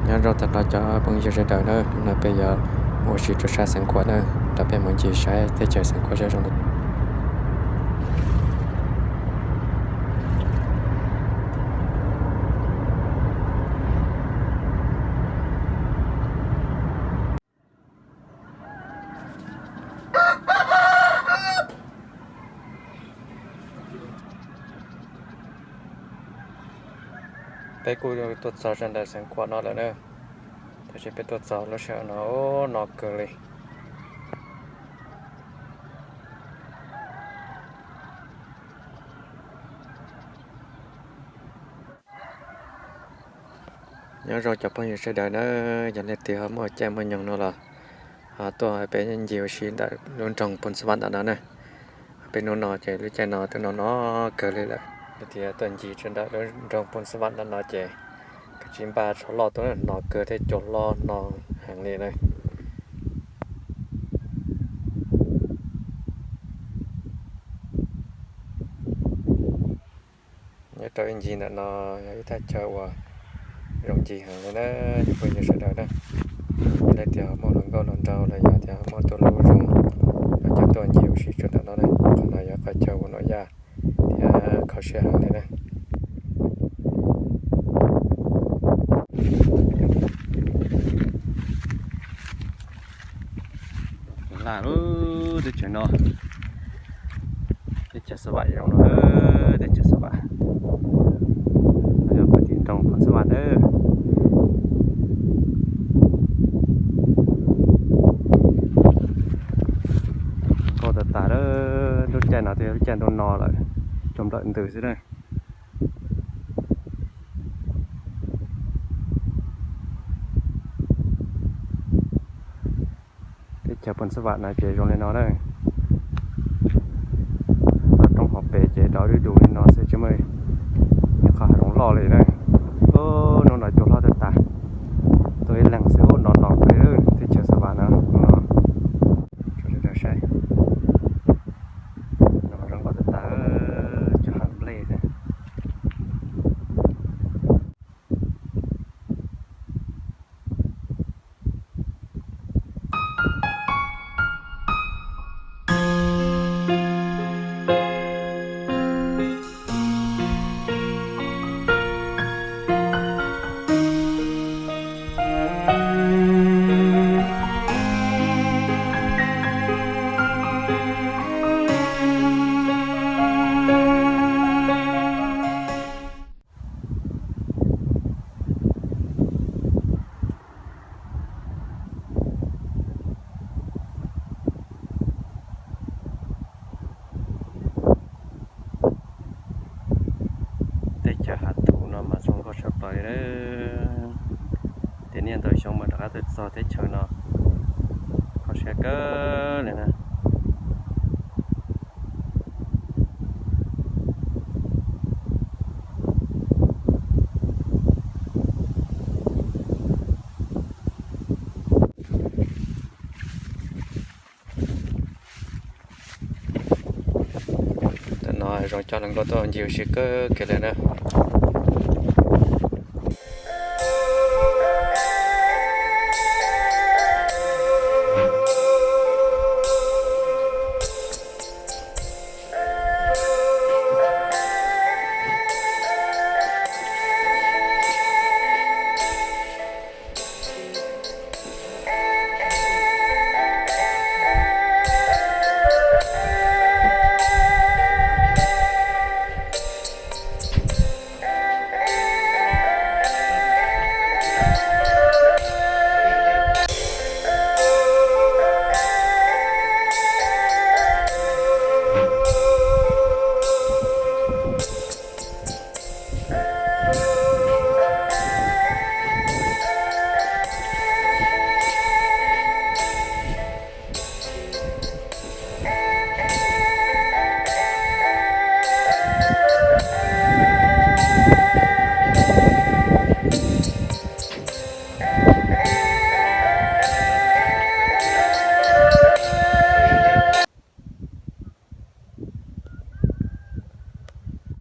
Nyob zoo tag nrho cov phooj ywg sawv daws na, hnub no peb yuav mus ua si rau sab Xeev Khuam na, rau peb mus ncig saib teb chaws Xeev Khuam zoo li. Peb kuj tuaj txog sab ntawm Xeev Khuam no lawm na, tab sis peb tuaj txog lub sij hawm no, no kawg li. Nyob zoo cov phooj ywg sawv daws na, yog leej twg ho muaj caij muaj nyoog no los ho tuaj peb ncig ua si ntawm lub nroog Phoos Xab Vam ntawm no na. Peb hnub no ces lub caij no twb no no kawg li lawm, leej twg tuaj ncig rau ntawm lub nroog Phoos Xab Vam ntawm no ces kav tsij npaj tsho loj tuaj, no kawg thiab cua hlob no heev li na. Nyob rau ib ncig ntawm no yog ib thaj chaw uas zoo ncig heev li na, cov phooj ywg sawv daws na. Yog leej twg ho muaj hluas nkauj hluas nraug los yog tias ho muaj tuaj lub zoo los coj tuaj ncig ua si tsuas ntawm no na. Qhov no yog qhov chaw ua nuam yaj thiab kho siab heev li na. Laj lub teb chaws no, teb chaws Xab Vam zoo no, teb chaws Xab Vam, yog pem tim nroog Phoos Xab Vam na. Nkauj tas tas, lub caij no twb yog lub caij nrau no lawm, cua nplawm ntws xwb na. Teb chaws Phoos Xab Vam no ces zoo li no na. Toj roob hauv pes ces dov dub dus li no xwb tsis muaj ib qho hav zoov loj li na. Hnub no cua hlob tas tas, tuaj ib leeg xwb, no no kawg li teb chaws Xab Vam no. Saib, zoo nkauj tas tas, cua hav nplej xwb. Teb chaws Hav Thuv no mas zoo nkauj tshaj plaws li na. Tiam niaj ntau xyoo mas rov qab tuaj txog teb chaws no, kho siab kawg li na. Tam no zoo coj hluas nkauj tuaj ncig ua si kawg kiag li na.